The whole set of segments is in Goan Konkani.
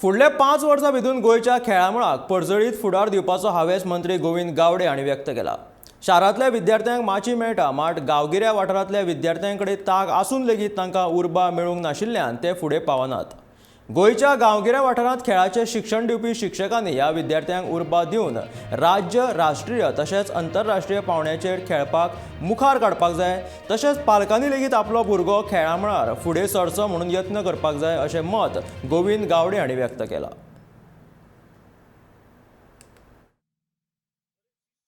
फुडल्या 5 वर्सां भितर गोंयच्या खेळां मळाक पर्जळीत फुडार दिवपाचो हावेस मंत्री गोविंद गावडे हांणी व्यक्त केला. शारांतल्या विद्यार्थ्यांक माची मेळटा, मात गांवगिऱ्या वाठारांतल्या विद्यार्थ्यां कडेन तांक आसून लेगीत तांकां उर्बा मेळूंक नाशिल्ल्यान ते फुडें पावनात. गोंयच्या गांवगिऱ्या वाठारांत खेळाचें शिक्षण दिवपी शिक्षकांनी ह्या विद्यार्थ्यांक उर्बा दिवन राज्य, राष्ट्रीय तशेंच आंतरराष्ट्रीय पांवड्याचेर खेळपाक मुखार काडपाक जाय. तशेंच पालकांनी लेगीत आपलो भुरगो खेळा मळार फुडें सरचो म्हणून यत्न करपाक जाय, अशें मत गोविंद गावडे हांणी व्यक्त केलां.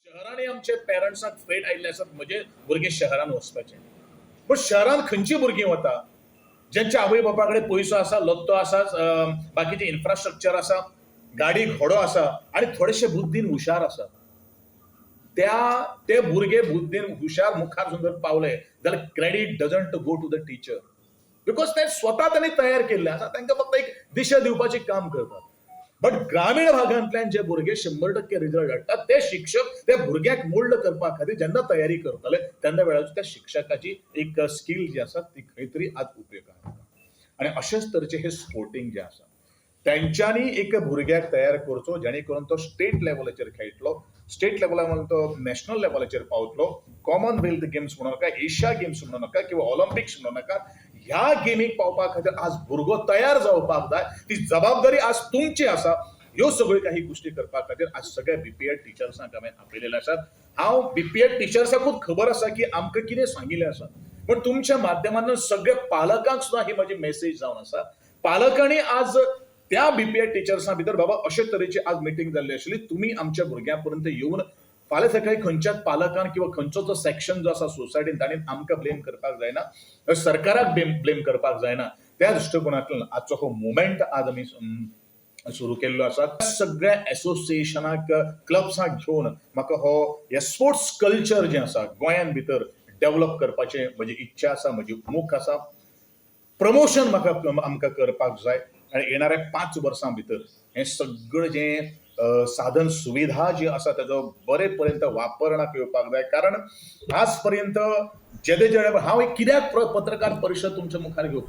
शहरांनी आमचे पेरंट्सांक फेट आयिल्ले आसात, म्हजे भुरगे शहरान वचपाचे. पूण शहरान खंयची भुरगीं वता? ज्यांच्या आवय बापा कडेन पयसो आसा, लत्तो आसा, बाकीचे इन्फ्रास्ट्रक्चर आसा, गाडी घोडो आसा आनी थोडेशे बुद्दीन हुशार आसा. ते भुरगे बुद्दीन हुशार मुखार जर पावले जाल्यार credit doesn't go to the teacher, because ते स्वता त्यांनी तयार केल्ले आसा. तांकां फक्त एक दिशा दिवपाचें काम करतात. बट ग्रामीण भागांतल्यान जे भुरगे 100% रिजल्ट हाडटात, ते शिक्षक त्या भुरग्याक मोल्ड करपा खातीर जेन्ना तयारी करतले, तेन्ना वेळार त्या शिक्षकाची एक स्कील जी आसा ती खंय तरी आज उपयोगाक येता. आनी अशेच तरेचे हे स्पोर्टींग जे आसा, तेंच्यांनी एक भुरग्याक तयार करचो, जेणे करून तो स्टेट लेवलाचेर खेळटलो, स्टेट लेवला म्हणून तो नॅशनल लेवलाचेर पावतलो. कॉमनवेल्थ गेम्स म्हणू नाका, एशिया गेम्स म्हणू नाका किंवा ऑलिम्पिक्स म्हणू नाका, ह्या गेमीक पावपा खातीर आज भुरगो तयार जावपाक जाय. ती जबाबदारी आज तुमची आसा. ह्यो सगळ्यो काही गोश्टी करपा खातीर आज सगळ्या बीपीएड टिचर्सांक हांवें आपयलेले आसात. हांव बीपीएड टिचर्साकूच खबर आसा की आमकां कितें सांगिल्लें आसा, पण तुमच्या माध्यमांतल्यान सगळ्या पालकांक सुद्दां ही म्हजी मेसेज जावन आसा. पालकांनी आज त्या बीपीएड टिचर्सां भितर, बाबा, अशे तरेची आज मिटींग जाल्ली आशिल्ली, तुमी आमच्या भुरग्यां पर्यंत येवन फाल्यां सकाळी खंयच्याच पालकान किंवा खंयचो जो सेक्शन जो आसा सोसायटीन, तांणी आमकां ब्लेम करपाक जायना, सरकाराक ब्लेम करपाक जायना. त्या दृश्टिकोनांतल्यान आजचो हो मुवमेंट आज आमी सुरू केल्लो आसा. सगळ्या एसोसिएशनाक, क्लब्साक घेवन म्हाका हो हे स्पोर्ट्स कल्चर जें आसा गोंयान भितर डेव्हलप करपाचें म्हजी इच्छा आसा, म्हजी मोख आसा. प्रमोशन म्हाका आमकां करपाक जाय आनी येणाऱ्या 5 वर्सां भितर हें सगळें जें साधन सुविधा जी आसा, तेजो बरे पर्यंत वापरणाक येवपाक जाय. कारण आज पर्यंत जेदे जेणे हांव एक कित्याक पत्रकार परिशद तुमच्या मुखार घेवपाक